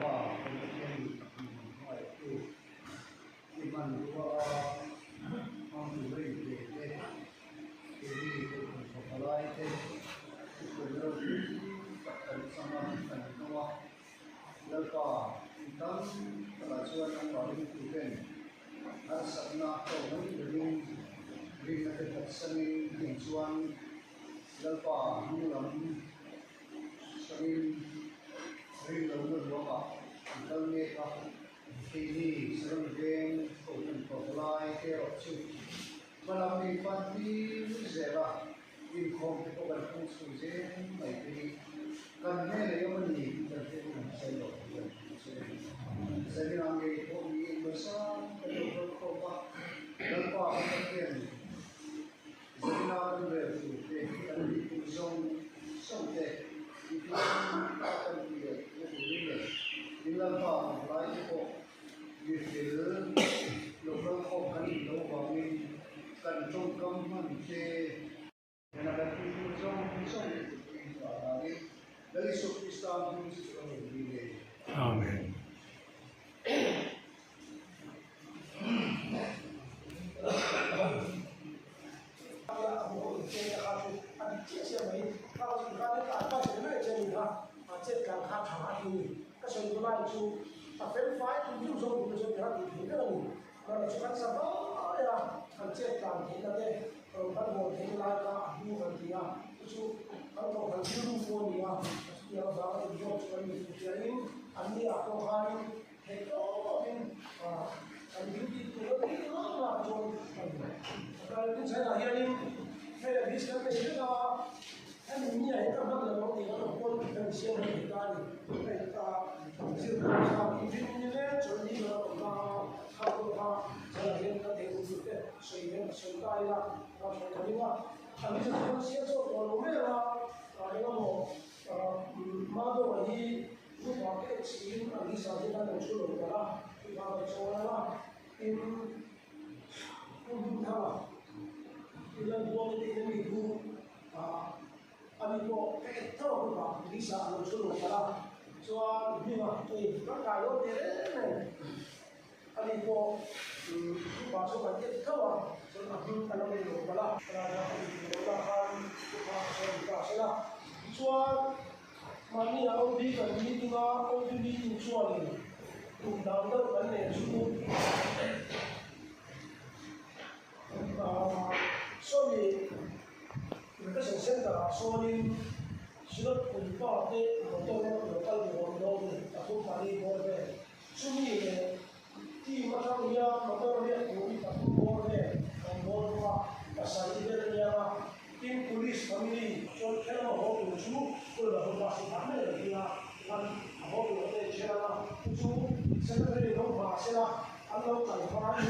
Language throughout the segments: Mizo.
Lalpa kan Pathian min hmangaihtu i hmanrua a hmang tur a inpe te, keini kohhran fapalai te thuhruaina ropui tak kan chang a, kan dawng a. Lalpa in tam takah chuan nangmah ringtu ten harsatna tawk mai lovin rinna te phatsanin heng chuan Lalpa hnunglam samin rinlohna ruangah an kal mek a, keini Saron Veng Kohhran Pawhlai te erawh chu hmalam min pan tir zel a, inkhawm te pawh kan phung chhun zel mai te hi kan hnenah i awm a ni tih kan hriat in an sawi loh tih kan hmu che a ni. Zaninah ngei pawh mi engmawzat kan lo kal khawm a, Lalpa kan Pathian Zanina kan rel tur te, kan tihtur zawng zawng te, tihtur tam tak kan tih leh na turin leh in Lalpa hmanlai te pawh mifel lo kal khawm kan in lo vangin kan tawngkam hman te, Hena kan tihtur zawng zawng te tihpuiin vah danin Lal Isua Krista hming chu chu a rawn ni ngei. Amen. Theih tawpin kan duty tur a ni reng a chuan kan tin chhaiah hianin hei a list kan nei vek a hemi ni ah hian ka hman lo ang tih kan awm pawn kan siam reng thei ta a ni hei zir tur kha tin ni le chawlhni kan awm ta a kha pawh kha chhaiah hian kan theih tur te sawi hian ka sawi ta ila ka sawi ta ding a a list ah chuan siam chhuak tawh lo mek a engemaw Madova hi Nupa te chiin an hi zan hian an lo thu lo palh a, tihah kan chawl ang a, tin Pu Hmingthanga i Lalbuangi te in a mi thu ah ani pawh ka et tho a Nupa Lisa a lo thu lo palh a, chuan Hminga hei kan kai lo teh reng reng ani pawh Nupa chu kan et tho a, chuan a hming a lo nei lo palh a, Raja a ni tih loh lah khan Nupa a sawi ta a sela, tichuan. Mahni a OB kan meeting a, OB meeting chuanin tum dang deuh kan nei chu Sawmi Education Center ah sawnin Synod Puipa te motor lo kal duh awm dawn ni pathum pali bawr vel. Chumi leh team atang hian motor riak turin pathum bawr vel kan dawn bawk a, pasarih vel a nia a. Tin, Police family chuan khelama haw tur chu Kulha hun bus in thah mai a lo ti a, an a haw tur te in ṭhen a, chu chu Secretary lo hma sela an lo kal hmain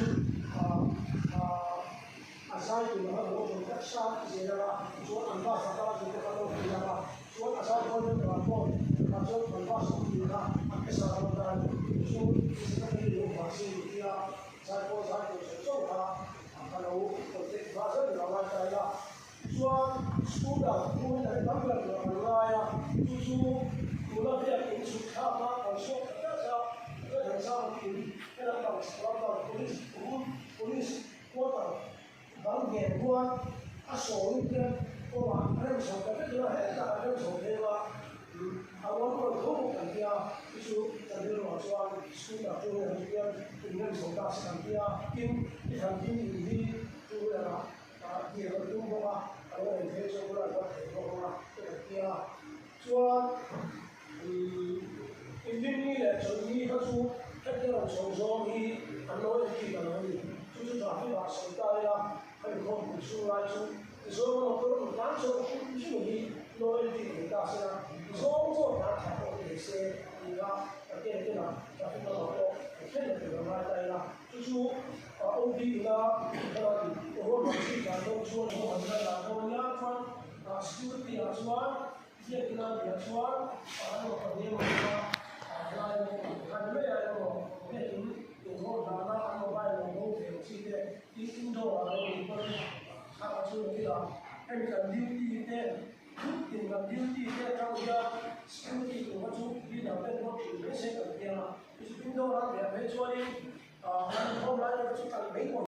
a zai tur anga lo chawi tak sa zel a, chuan an bus a kal a tih te kha an lo hrilh ang a, chuan a zai dawn deuh tur ah pawh kha chuan an bus awm tih kha a hmasa lo ta a ni. Chu chu Secretary lo hma se tih tia zai pawh zai tur sawi chauh kha a lo contact hma zet tur a ngai ta ila. Chuan scooter chu heta hi tam ber tur an ngai a, chu chu tuna biak in chhuk thlak a kan chhuak ta tlat a, Lalthansanga in hela bang bang police police quarter bang ngheh huan a sawi te kawngah a rem chho ta vek ila hetah a rem chho phei a, a uam rawn tho bawk kan tia, chu chu kan rilruah chuan scooter chu hei ang hian in rem chho ta se kan tia, tin i than ding in hi two wheeler ah hnih rawn tum bawk a, a lo en phei chuan bulah ruat thei bawk ang a te kan tia, chuan Inrinni leh Chawlhni kha chu hetiang rawn chho zawng hi an lo en bik ang a ni. Chu chu traffic ah sawi ta ila, hemi khawmpui chhung lai chu zawng a motor rawn tlan chho hrim hrim hi lo en bik thei ta se la, zawng zawng tlan thla pawh ni thei se tih kha ka ken ken a, traffic lamah pawh kan thlen leh tur ang ngai ta ila. Chu chu OB ina rawn ruahman zui dan dawn chuan ruahmanna dan dawn nia chuan security ah chuan Biakina bia chuan emaw pahnih emaw kha helai emaw kha ni mai a emaw biakin inhawr dana an mobile lo bo thei ang chi te tin indoor ah lo in pawn kha a chu ni a hemi kan duty te thut tin kan duty te atang hian security tur kha chu leader ten pawh thin mai se kan tia. Indoor a piah phei chuanin an inkhawm lai erawh chu kal mai pawh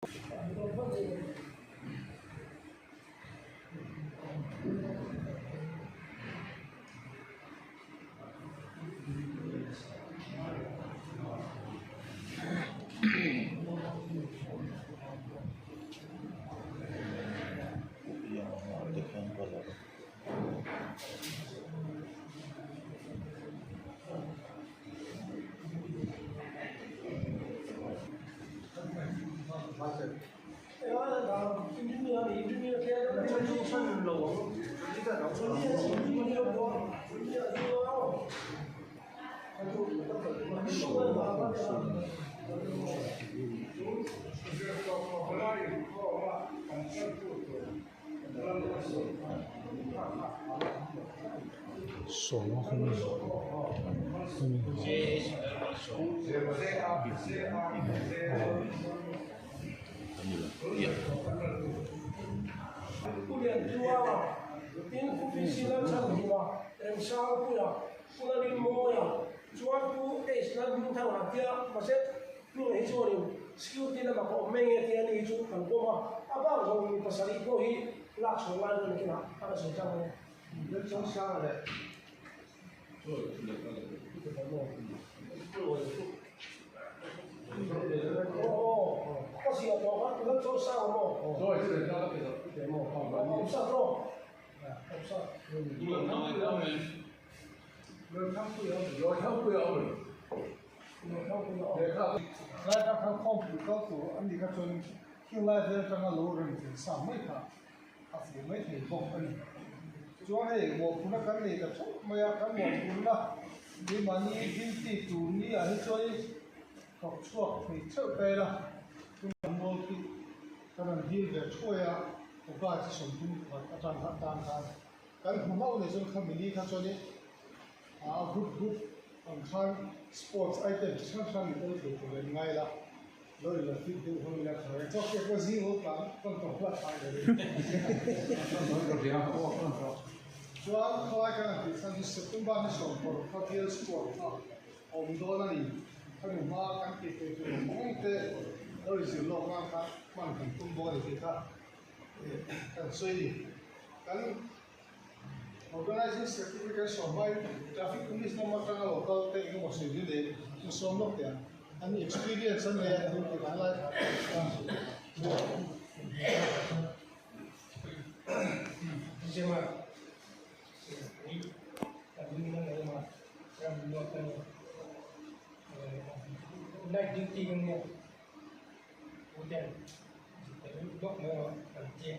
A fuh mai thei bawk a ni. Chuan hei mawhphurhna kan nei ta theuh mai a, kan mawhphurhna keimahni duty tur ni ah hi chuan thawk chhuak thei theuh ta ila, tunah mual khi kan rawn dil ve thuai a, August 30 atang atan khan kan hmu hlauh nei chuan khami ni kha chuan a group group ang khan sports item chi hrang hrang in tel thei tur a inngai la. Lo in la fit deuh ho ila tha e. Chawk te pawh zing ho tlan tawn tawh hla tha e ka ring. Chuan khalai kan han tih chhan chu September ni 16 kha bial sport kha a awm dawn a ni. Khami hma kan tih theih tur awm ang te lo inzir lawk nan khan hman kan tum dawn a ni tih kha kan sawi a ni. Kan Organizing Secretary kan sawm hmain Traffic Police lam atanga lo kal te engemaw sawi ni leh in sawm lawk teh ang. An experience an nei a thil tih dan lai Night duty kan nia uten lawk mai rawh kan tia.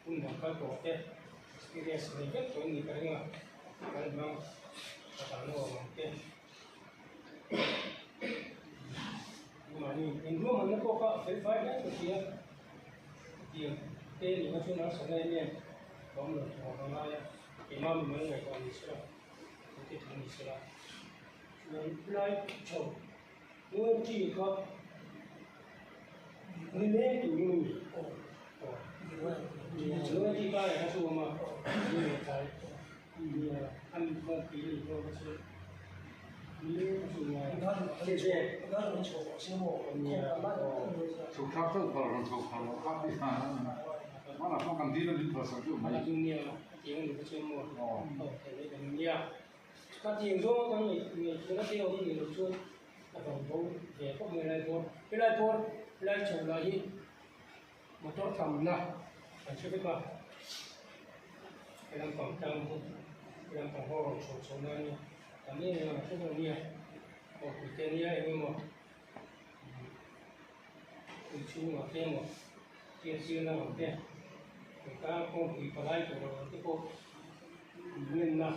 Hun dang kal tawh te experience nei vek tawh in ni ka ring a, kan hmang ka tan lo ang te mahni inruahmanna pawh kha a fel fai hle ka hria tiang te nih kha chuan a sana em em ka awm lo thawh ka ngai a keimah mimal ngaihtuah ni sela ka ti thei ni sela chuan lai chho UMT kha ni leng turin a ni. UMT ka leh kha chu awm a, ni leh tlai a mi pawh pui ni pawh kha chu ni leng kha chu ngai a. Ka tiang zawng kan ngaihtuahna te awm ni lo chuan a vang bo ve khawp mai lai bawr. Helai bawr lai chho lah hi motor tamna kan hre vek a, he lampang tlang hi he lampang ho rawn chho chho na ania tam em em a hre vek ania aw tute ania eng emaw tui chhungah te emaw tia chiang ang te heta kawngpui palai tur ang te pawh. Ngenna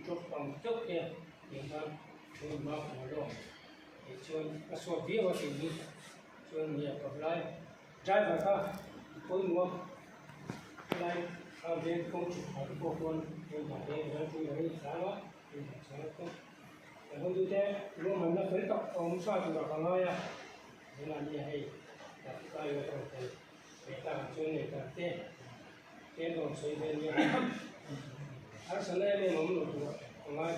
drop ang chauh te nen khan thu in hma kan la lawk. Kei chuan ka sawt viau a tih hi chuan nia ka lai driver kha i pawimawh a helai kha veng kawng chhuk thla te pawh khuan heng dah te ral chu a rei tlang a heng dah chhuah te kan hotute ruahmanna fel tak a awm sa turah ka ngai a tunah nia hei traffic ai a rawn tel leh takah chuan leh tak te te an rawn sawi ve nia harsatna em em a awm loh turah ka ngai.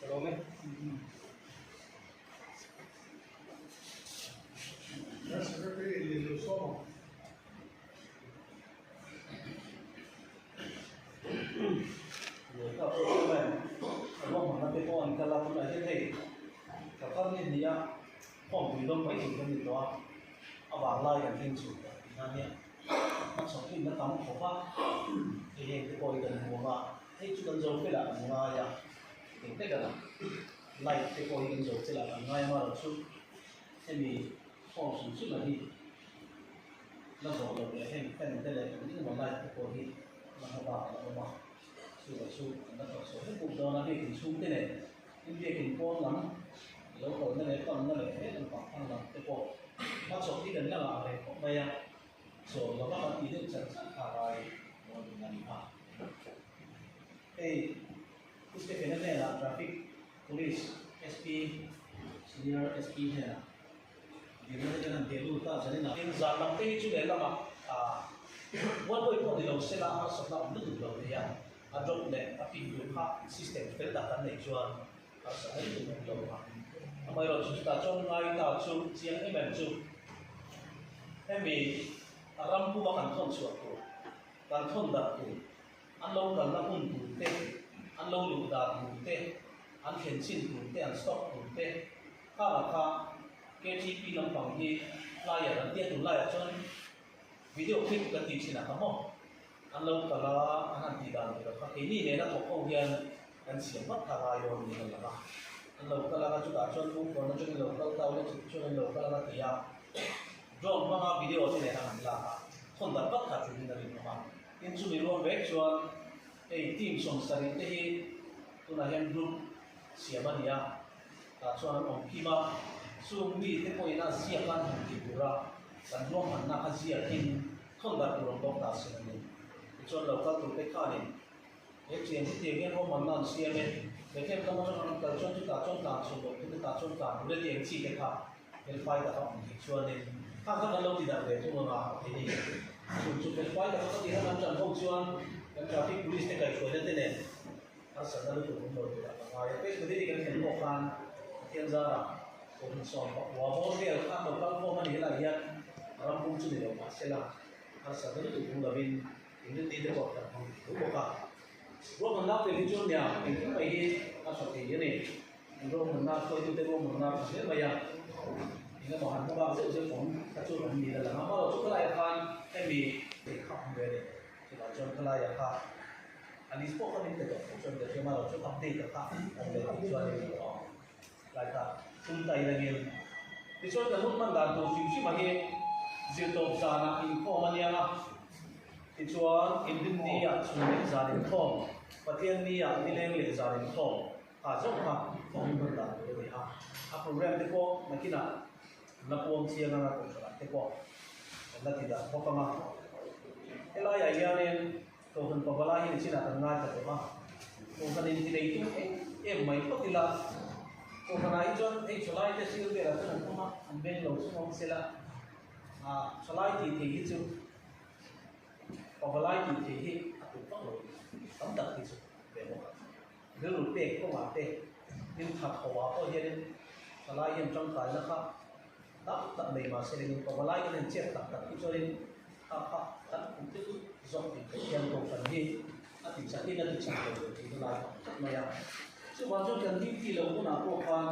Ka lawm e. Secretary Lilu Sawma. Lehkha pawh chuan ruahmanna te pawh an kal a, tunah hian hei Qatar ni hnih a khawmpui dawm mai tur kan ni tawh a, a vanglai kan thleng chhuh tawh tih khan hian hmachhawn rinna tam khawp a, hei heng te pawh hi kan hmu ang a, hei chu kan zo felah kan ngai a. Eng hlek a light te pawh hi kan zawh chilah kan ngai amarawh chu hemi form hrim hrim a hi la zawh loh leh heng fan te leh eng eng emaw light te pawh hi la hma bak a la awm a chuvah chu kan la thawk chhuah vek bawk dawn a biakin chhung te nen tin biakin pawn lam lo kalna leh panna leh he lampang thlang lam te pawh hmachhawp hi kan la ngah reng khawp mai a chawl lova kan tih deuh char char kha rai dawn a ni a hei. Pu Stephen-a hnenah Traffic Police SP, Senior SP hnenah dilna te kan han teh lut a, zanin ah. Tin, zan lam te hi chu lehlamah one way pawh ni lo sela harsatna awm lutuk lo nia, a drop leh a pin tur kha system fel tak kan neih chuan harsatna lutuk awm lo ang. Amaherawhchu chutah chuan ngai ta chu chiang em em chu hemi ram puma kan thawn chhuah tur, kan thawn darh tur, An lo kalna hun tur te, an lo luh dan tur te, an thlen chin tur te, an stop tur te, kha lah kha KTP lampang hi flyer an tia tunlaiah chuan video clip kan tih thin a kha maw? An lo kal a, an han tih dan tur a kha keini nena thawk ho hian kan siam vat kha ngai dawn niin a lang a. An lo kal a, chutah chuan Bungkawn atangin lo kal ta ule chutah chuan an lo kal ang a ti a, drone hmanga video te nen a han lak a, thawn darh vat kha tulin a rinawm a. Tin chumi ruang vek chuan hei team 70 te hi tunah hian group siam a ni a, tah chuan an awm kim a, chung mi te pawhin a ziak an han tih tur a, kan ruahmanna kha ziakin thawn darh tur an bawk ta sin a ni. Tichuan lo kal tur te khanin he thian hi tiang hian ruahmanna an siam e, Bethlehem lam atanga an kal chuan chutah chuan tlan chhun loh tur te tah chuan tlan tur e tiang chi te kha Felfai taka awm theih chuanin kha kha kan lo ti darh ve thung anga a ni. Chung chu felfai taka ka tih han an ṭan ho chuan kan traffic police te kaihhruaina te nen harsatna lutuk awm lo turah ka ngai a. Facebook hi kan thlen pawh khan Pathian zarah kohhran 14 bawr vel khan lo kal khawm a ni helaiah hian ram pum chu ni lo mah sela harsatna lutuk awm lovin inrinni te pawh kan hmang thei tho bawk a. Ruahmanna fel hi chuan nia engkim mai hi a tha thei a ni. An ruahmanna hruaitute ruahmanna a tha hle mai a, eng emaw han hmabak zeuh zeuh awm kha chu an ni la lang a, amaherawh chu khalaiah khan hemi thei kha awm ve a ni. Chuvang chuan khalaiah kha a list pawh kha min pe tawh tho chuan ka hria, amaherawh chu update a kha awm ve tih chuan in aw lai kha tum ta ilangin. Tichuan kan hun hman dan tur hrim hrim a hi zirtawp zanah inkhawm a nia a, tichuan inrinni-ah chhun leh zan inkhawm, Pathianni-ah nileng leh zan inkhawm. A zawng kha a hun hman dan tur a ni a, a program te pawh nakinah la puang chiang anga kohhranah te pawh kan la ti dah bawk ang a. Helaiah hianin kohhran pavalai hi nichinah kan ngaithla tawh a, kohhran in ti neitu em em mai phawt ila, kohhranah hi chuan hei thalai te sir velah chuan an awm a, an beng lo chu awm sela, thalai tih thei hi chu pavalai tih thei hi a tum vak lo tam tak hi chu ve bawk a. Rilru pek kawngah te thil that ho ah pawh hianin thalai hian tangkaina kha tam tak nei mahse lengin pavalai kan en chiat tak tak hi chuanin kha kha kan kum te chu zawk tih theih hian kohhran hi a ti chakin a ti chak lo ve tih na lai tak tak mai a. Chuvang chuan kan duty lo hunah pawh khan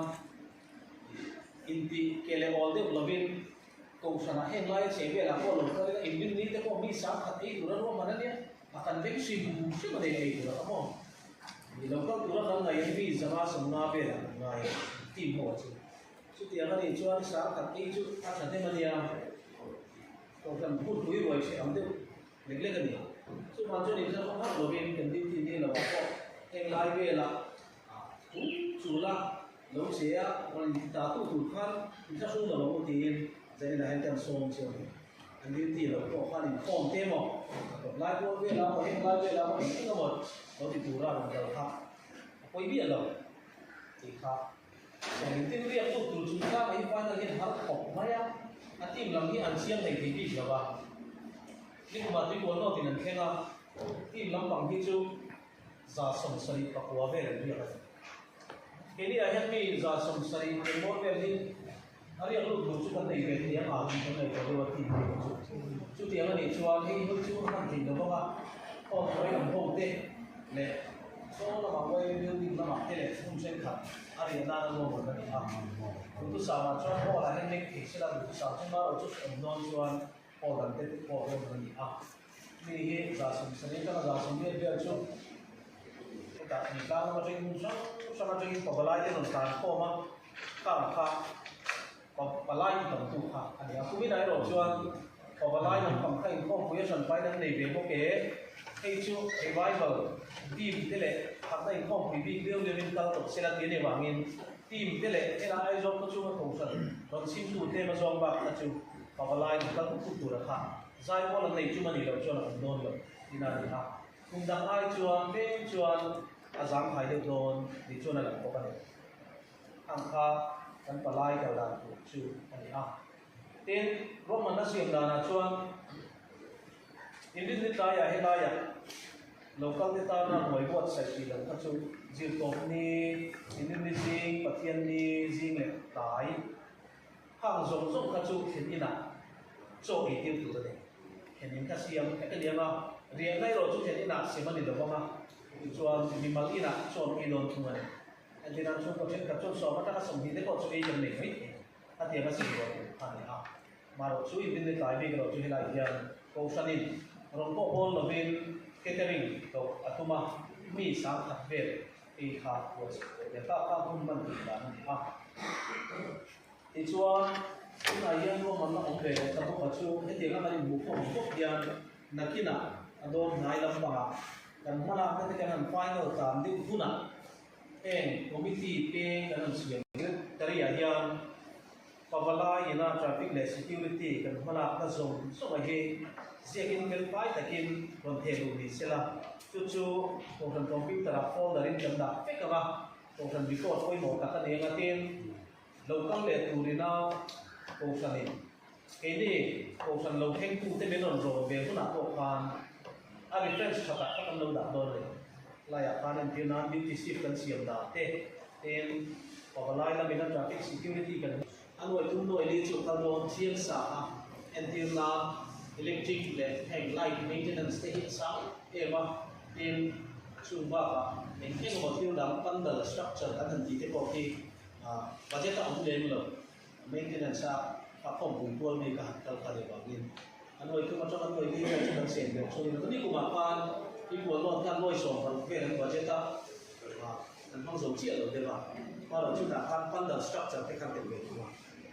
inti ke leh awl deuh lovin kohhranah heng laia chei velah pawh lo kal ila inrinni te pawh mi sangkhat ei tura ruahman a nia. A kan veng hrim hrim a nei ei tur a ka maw? Ni lo kal tura kan ngaih an mi zanga sawmnga velah kan ngai a, team ho chu. Chutiang a nih chuan sang khat ei chu a tha hnem a nia, kohhran hunpui ruai hreh ang deuh lek lek a ni. Chuvang chuan inthla hauh lovin kan duty ni lovah pawh heng lai velah chul chula. Lo che a, rawn inti ta tu tur khan inthlahrung lo ang u tiin Zaninah hian kan sawm chiang a ni. An duty lo pawh khan inkhawm te emaw, a tawp lai kual velah emaw, heng lai velah emaw eng eng emaw lo ti tura rawn kal kha a pawi miah lo tih kha sawm tin riak tu tur chungchang hi final hian har khawp mai a, a team lam hi an siam thei thei bik lo va. Nikumah tuikual nawtin an thleng a, team lampang hi chu 179 vel an riak a ni. Keini-ah hian mi 70 engmaw vel hi a riak lut tur chu kan nei ve thei ang a tih kan ngaihtuah deuh a tih mai chu. Chutiang a nih chuan hei hi chu a hman theih lo vang a, aw hnuai lam ho te leh chaw lamah uai building lamah te leh hmun thenkhat a riah nan a luahman a ni a. Duhthusam-ah chuan hall-ah hian leng thei sela duhthusam chu marawh chu awm dawn chuan hall dang te pawh ruahman a ni a. Mi hi 70 atanga 90 vel chu hetah thingtlang lam atangin hmun hrang hrang atangin pavalai te rawn tlan khawm a, kang kha palai ti tamtu kha a ni a. Kuminah erawh chuan pavalai lampang kha inkhawmpui a hranpain an nei ve bawk e. Hei chu revival team te leh hakna inkhawmpui bik liau liauin kal tawh sela tih a nih avangin team te leh hela Aizawl khaw chhunga kohhran rawn chhimtu tlem a zawng bak kha chu pavalai lam kal hmuh tur a kha. Zai pawl an nei chum a nih loh chuan a awm dawn lo tih na a ni a, kum dang ai chuan tlem chuan a zang thai deuh dawn tih chuan a lang bawk a ni. Ang kha kan palai kal dan tur chu a ni a. Tin, ruahmanna siam danah chuan inrinni tlaiah helaiah local te tana buai buatsaih tih loh kha chu zirtawpni, inrinni zing, Pathianni zing leh tlai, Khang zawng zawng kha chu thlen inah chaw ei tir tur a ni. Thlen in kha siam vek a ni ang a, riahna erawh chu thlen inah siam a ni lo vang a, tichuan mimal inah chaw an ei dawn thung a ni. Entirna chhungkaw thenkhat chuan sawm atanga 20 te pawh chu ei kan nei mai thei a tiang a siam rual tur kha a ni a. Marawh chu inrinni tlai bik erawh chu helai hian Kohhranin rawn pawh bawl lovin catering koh a tum a, mi 10,000 vel ei kha buatsaih theih leh tak kha hun hman tih dan a ni a. Tichuan, tunah hian ruahmanna awm ve leh ta bawk a chu hetianga kan inhmuh khawm ang bawk hian nakinah a dawn hnai lampangah kan hmalakna te kan han final tan deuh hunah heng committee peng kan han siam Tariah hian Pavalai ina traffic leh security kan hmalakna zawng zawng a hi ziakin fel fai takin rawn theh luh ni sela, chu chu Kohhran computer ah folder in kan dah vek ang a, Kohhran record pawimawh tak a ni ang a tin lo kal leh turina Kohhranin keini Kohhran lo thlengtute min rawn rawn ve hunah pawh khan a reference tha tak kha kan lo dah dawn a ni. Laiah khan entir nan duty shift kan siam dan te tin pavalai lamin a traffic security kan A nuai tum nuai li chu kal dawn chiang sa a, entir nan electric leh heng light maintenance te hi a sang em a, tin chung bakah eng eng emaw thil dang pandal structure kan han tih te pawh khi budget a awm lem lo, maintenance a a khawmpui kual mi ka han kal kha leh vangin a nuai tum atanga nuai li vel chu kan sen belh chuan in ni kumah khan i kual nawn khan nuai 16 vel an budget a. Kan hmang zo chiah lo deuh a, erawh chutah khan pandal structure te khan tel ve thung a,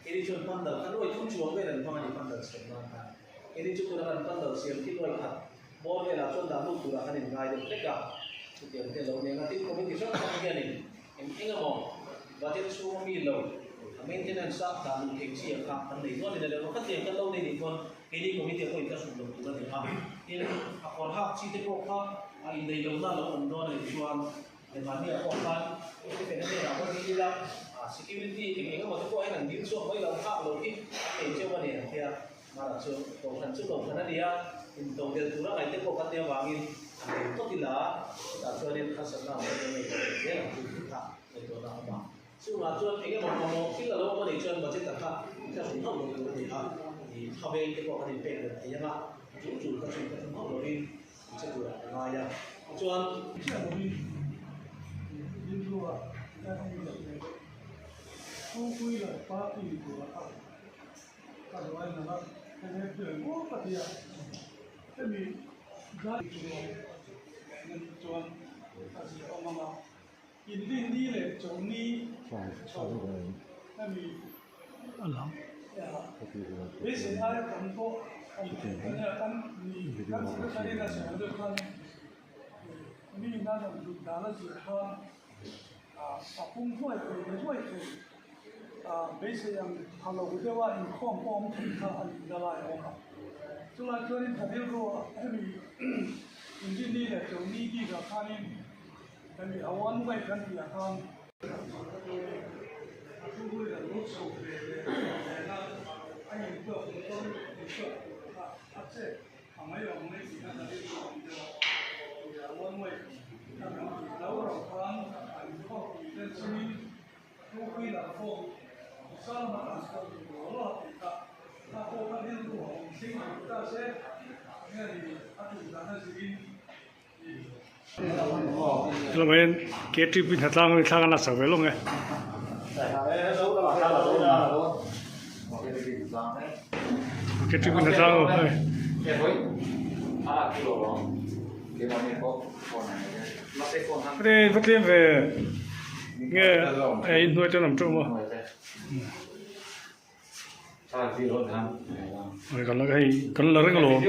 keini chuan pandal kha nuai thum chuang vel an hmang a ni pandal siam nan khan, keini chu tuna kan pandal siam khi nuai khat bawr velah chuan dah lut turah kan inngai deuh hlek a, chutiang te lo nen a, tin committee hrang hrang hianin eng eng emaw budget chhunga mi lo a maintenance a dah luh theih chi ang kha kan nei nual in a leh khatiang kan lo nei nih chuan keini committee pawhin ka hruk lo tur a ni a, tin a kawr hak chi te pawh kha a inneih lohna a lo awm dawn a nih chuan Lemahnia pawh khan Stephen a hnenah pawh ni ila security eng eng emaw te pawh hian an dil chhuak mai lo hak lo hi an nei cheu a ni ang tia Mara chu kohhran chu kohhran a ni a, intodelh tura ngaihte pawh kan nih avangin an nei phawt ila chutah chuanin harsatna awm dawn ngei tawh zel ang chu tih kha ngaihtuahna a awm a. Chungah chuan eng emaw mamawh thil a lo awm a nih chuan budget a kha thlahrun hauh lo tur a ni a, i thlaveng te pawh kan inpek reng thei ang a, tul tul kha chu thlahrun hauh lovin in che turah ka ngai a, tichuan. Chiah lovin rilrua kan awm loh leh chhungpui leh party tura kha ka hnuai lang a, hei he hmel maw ka ti a, hemi zai tur nan chuan a ziahawm ang a. Inrinni leh chawlhni chho hemi beisei aia tam pawh an kan ni kan secretary in a sawi deuh khan mi nan an hlut dan a zir khan. A pum hluai thei ve hluai thei. Beisei ang tha lo deuha inkhawm pawh awm thei kha a nihna lai a awm a. Chulai chuanin ka rilru ah hemi Inrini leh Chawlhni bikah khanin hemi a one way kan tih ah khan a thu hui kan lo chho ve leh nena a intuak motor intuak tur kha a chet a mai lo mai tihna ka rilru a awm deuh a. A one way kha kan tih lo rau khan a inkhawm tih vel chungin Thu hui lam pawh Salma an sawi duh lo lo a tih kha, kha pawh kha rilru a awm thleng duh ta se, nge ni a duh dan a zirin i. Lamah hian KTP hnatlang hi thlang a la chho ve lawng e. KTP hnatlang aw hei. Ri va tlem ve nge ei hnuai te lam teuh maw Oi kan la hei kan la reng alawm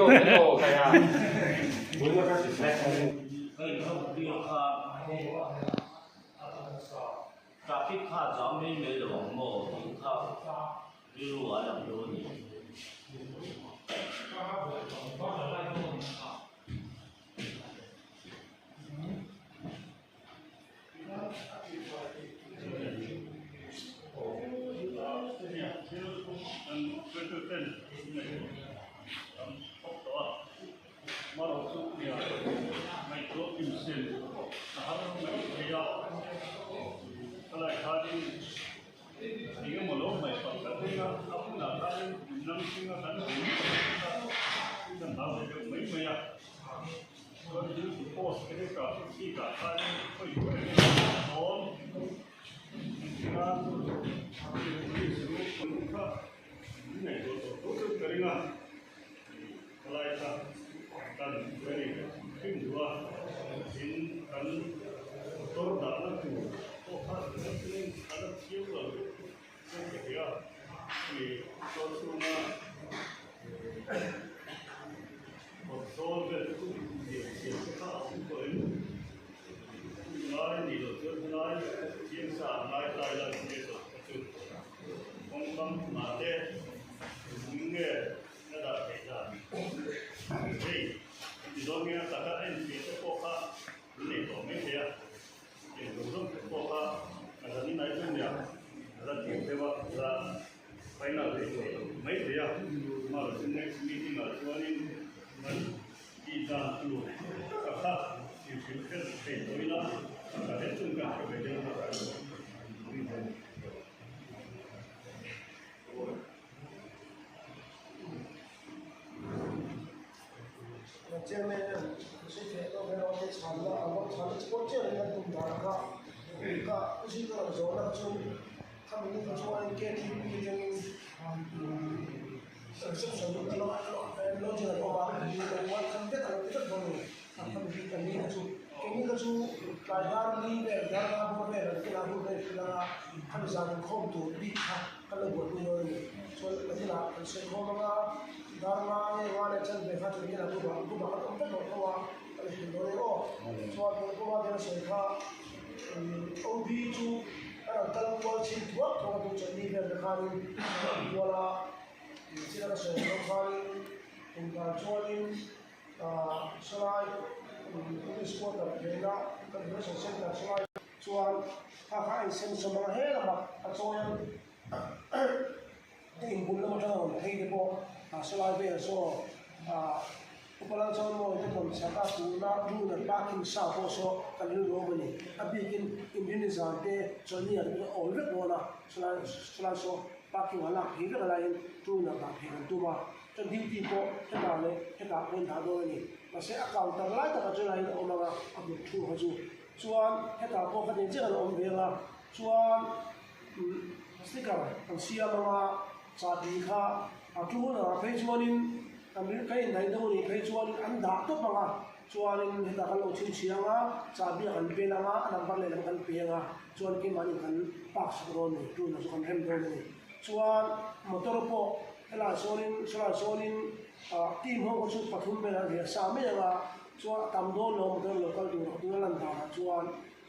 Traffic kha jam mai mai lo ang maw tih kha rilru a lang dawn a ni.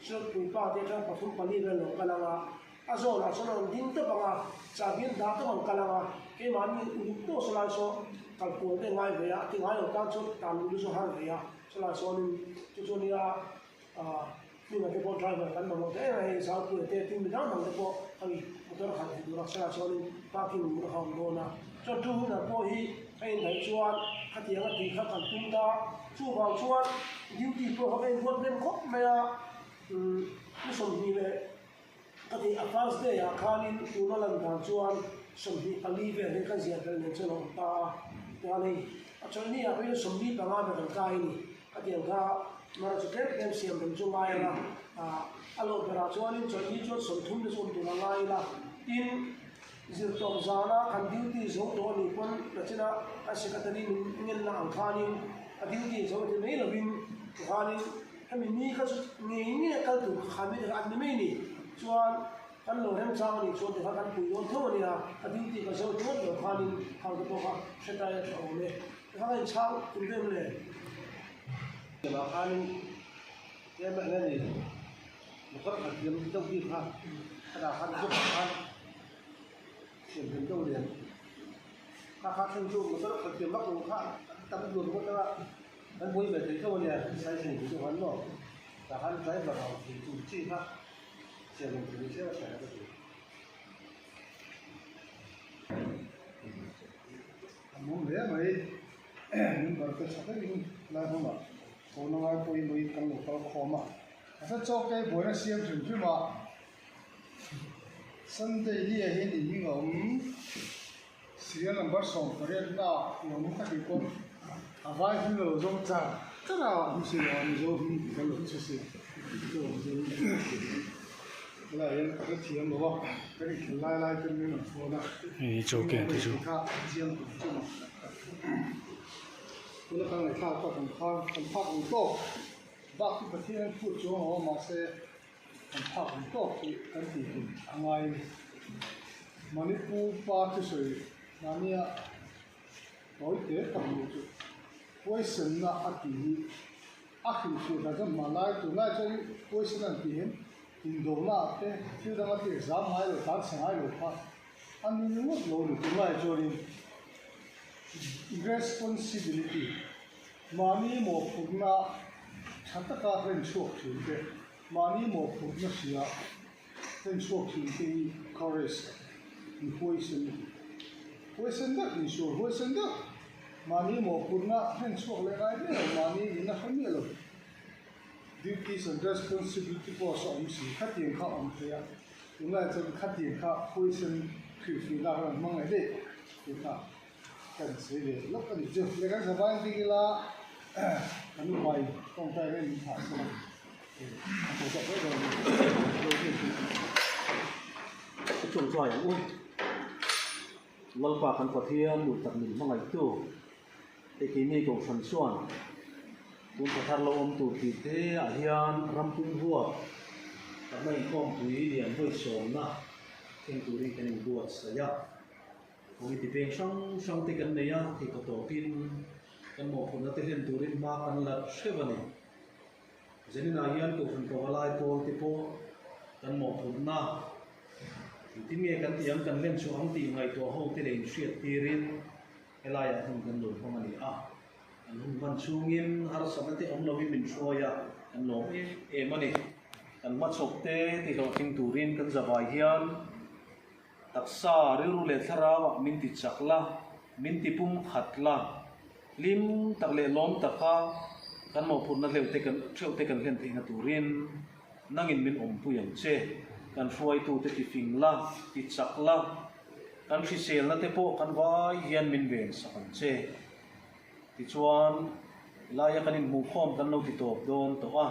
Sawtpui pa te atang pathum pali vel lo kal ang a, a zawnah chuan a rawn ding tawp ang a, chahbi an dah tawp ang kal ang a, keimahni uluk tawh sawlai saw kal kual te ngai ve a, a ti ngai lo tan chuan tan luh chu har ve a, sawlai sawnin chu chu nia ah hmingah te pawh driver kan mamawh ta em a hei Zaupuia te tin mi dang dang te pawh hei motor khalh thei tura sawlai sawnin parking tur a awm dawn a, chuan two wheeler pawh hi a indaih chuan khatiang a tih kha kan tum ta. Chuvang chuan duty pawh kha ka inruat hnem khawp mai a, umm ni 20 leh ka tih a first day ah khanin tuna lan dan chuan 24 vel hi ka ziah belh nen chuan a awm ta a, chuan hei a chawlhni ah pawhin 45 ber kan kai a ni, ka tih ang kha mara chu tlem tlem siam rem chu ngai ang a, ah a lawh berah chuanin chawlhni chuan 30 te chu awm tur a ngai ila, tin. Zirtawp zana kan duty zo tawh a nih pawn nachina kan secretary min ngenna ang khanin a duty zo ti mai lovin tikhanin hemi ni kha chu ngei ngei kal tur kha mi te kha an ni mai a ni. Chuan kan lo remchang a nih chuan tikha kan pui dawn tho a nia, a duty ka zo tawt lo khanin khang te pawh kha hre tai a tha awm e. Tikha ka inchhang tum em le? Lamah khanin tlem a eng a ni. Motor khat thiam deuh bik kha a dah khan zuk ah khan thiam hlim deuh lian kha kha thleng chu motor khat thiam vak lo kha tam duan ngawt a kan buai ve thei tho a nia sai thei deuh han maw tah khan driver ang thei tur chi kha siam reng thei se a tha ka ti. A mawm hle mai member te tha takin lai hmunah tuna ngai pawimawhin kan lo kal khawm a. A hre chawk te buaina siam hrim hrim a, Sunday hi ah hian in hming a awm, serial number 18 na i awm ka tih pawn a vai hming a lo zawng char char a, hmu si lo a Mizo hming tih kan lo chhe si helaiah hian ka hrethiam lo a, kan inkhel lai lai te min rawn phone a, Hei chawk e ti chu. Kha chiang tur chu mak tuna kan ngaihthlak tak ang khan kan phak ang tawk. Bak chu Pathian an phut chuang lo a, mahse kan phak ang tawk chu kan tih tur a ngai a ni. Manipur pa thusawi mahnia tawi te tak hmuh chu huaisenna a tih hi a hrilhfiah dan chuan hmanlai tunlai chuan huaisenna an tih hian indona ah te thil danga te exam ngai lo tlan chhe ngai lo kha a ni ringawt lo a ni tunlai chuanin responsibility Mahni mawhphurhna tha taka hlen chhuak thin te, mahni mawhphurhna hria hlen chhuak thin te hi courage mi huaisen a ti. Huaisen deuh, insual huaisen deuh, mahni mawhphurhna hlen chhuak leh ngai miah lo, mahni nihna hre miah lo, duties and responsibility post a awm si, khatiang kha a awm thei a, tunlaiah chuan khatiang kha huaisen hrilhfiahna khan an hmang leh daih tih kha. Kan sawi ve lawk a nih chu. Leh kan zavai bik ila kan upa in tawngtai reng min thah sawn a. A thaw chak hle dawn a ni. Ka tawngtai ang u. Lalpa kan Pathian duh tak min hmangaihtu hei keini Kohhran chuan tun thla thar lo awm tur tih te ah hian rampum huap takna inkhawmpui lian vawi sawmna thleng turin kan inbuatsaih a. Committee peng hrang hrang te kan nei a, theihpawh tawpin kan mawhphurhna te hlen turin hma kan la hreuh a ni. Zaninah hian Kohhran Pavalai pawl te pawh kan mawhphurhna engtin nge kan tih ang kan hlen chhuah ang tih ngaihtuah ho te leh inhriat tirin helaiah hun kan lo hmang a ni a. An hun hman chhungin harsatna te awm lovin min hruai a, kan lawm em em a ni. Kan hmachhawp te tihlawhtling turin kan zavai hian Taksa, rilru leh thlarauah min ti chak la, min ti pum khat la, hlim tak leh lawm taka kan mawhphurhna hleuh te kan theuh te kan hlen theihna turin nangin min awmpui ang che. Kan hruaitute ti fing la, ti chak la, kan hriselna te pawh kan vai hian min ven sak ang che. Tichuan, laia kan inhmuhkhawm kan lo ti tawp dawn tawh a,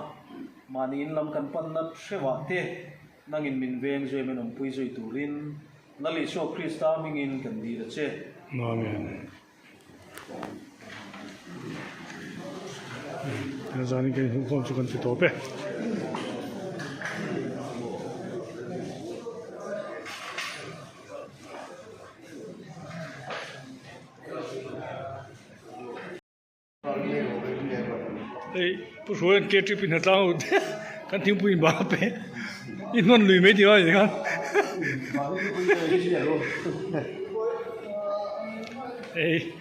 mahni in lam kan panna hreuhah te, Nangin min veng zui min awmpui zui turin Lal Isua Krista hmingin kan dil a che. Amen. Zanin kan inhmuhkhawm chu kan ti tawp e. Hei pu Hruaia'n K trip in hna tlang ho Kan thingpui in bang a pe. I hnawn lui mai tih a ni khan. Ei.